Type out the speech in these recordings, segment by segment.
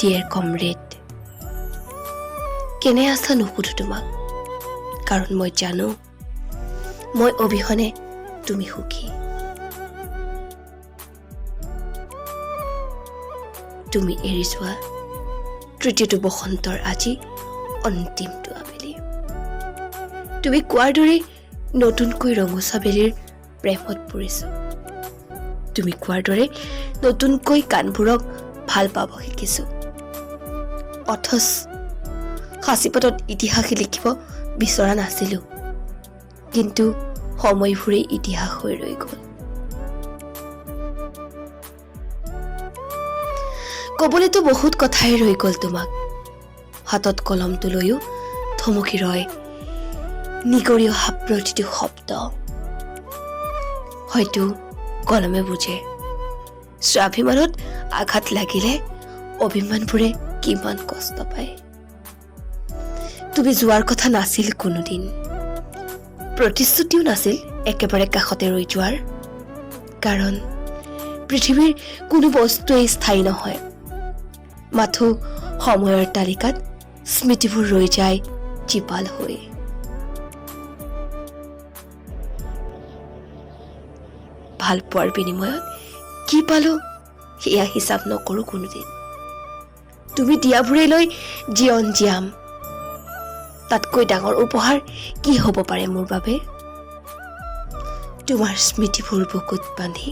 Deer comrade, কেনে আছা নুসুধো তোমাক, কাৰণ মই জানো মই অবিহনে তুমি সুখী। তুমি এৰি যোৱা তৃতীয়টো বসন্তৰ আজি অন্তিমটো আবেলি। তুমি কোৱাৰ দৰেই নতুনকৈ ৰঙচুৱা বেলিৰ প্ৰেমত পৰিছো। তুমি কোৱাৰ দৰে নতুনকৈ গানবোৰক ভাল পাব শিকিছো। অথচ সাঁচিপাতত ইতিহাস লিখিব বিচৰা নাছিলো, কিন্তু সময়বোৰেই ইতিহাস হৈ ৰৈ গ'ল। ক'বলৈতো বহুত কথাই ৰৈ গ'ল তোমাক। হাতত কলমটো লৈও থমকি ৰয় নিগৰি অহা প্ৰতিটো শব্দ। হয়তো কলমে বুজে স্বাভিমানত আঘাত লাগিলে অভিমানবোৰে কিমান কষ্ট পায়। তুমি যোৱাৰ কথা নাছিল কোনোদিন, প্ৰতিশ্ৰুতিও নাছিল একেবাৰে কাষতে ৰৈ যোৱাৰ। কাৰণ পৃথিৱীৰ কোনো বস্তুৱেই স্থায়ী নহয়, মাথো সময়ৰ তালিকাত স্মৃতিবোৰ ৰৈ যায় জীপাল হৈ। ভাল পোৱাৰ বিনিময়ত কি পালো সেয়া হিচাপ নকৰো কোনোদিন। তুমি দিয়াবোৰে লৈ জীৱন জীয়াম, তাতকৈ ডাঙৰ উপহাৰ কি হ'ব পাৰে মোৰ বাবে? তোমাৰ স্মৃতিবোৰ বুকুত বান্ধি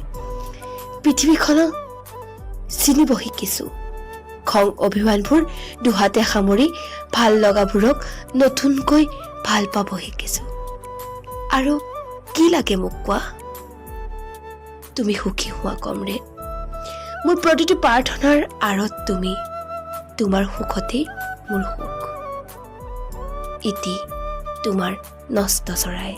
পৃথিৱীখনক চিনিব শিকিছো। খং অভিমানবোৰ দুহাতে সামৰি ভাল লগাবোৰক নতুনকৈ ভাল পাব শিকিছো। আৰু কি লাগে মোক কোৱা? তুমি সুখী হোৱা কমৰেড। মোৰ প্ৰতিটো প্ৰাৰ্থনাৰ আঁৰত তুমি, তোমাৰ সুখতেই মোৰ সুখ। ইতি তোমাৰ নষ্ট চৰাই।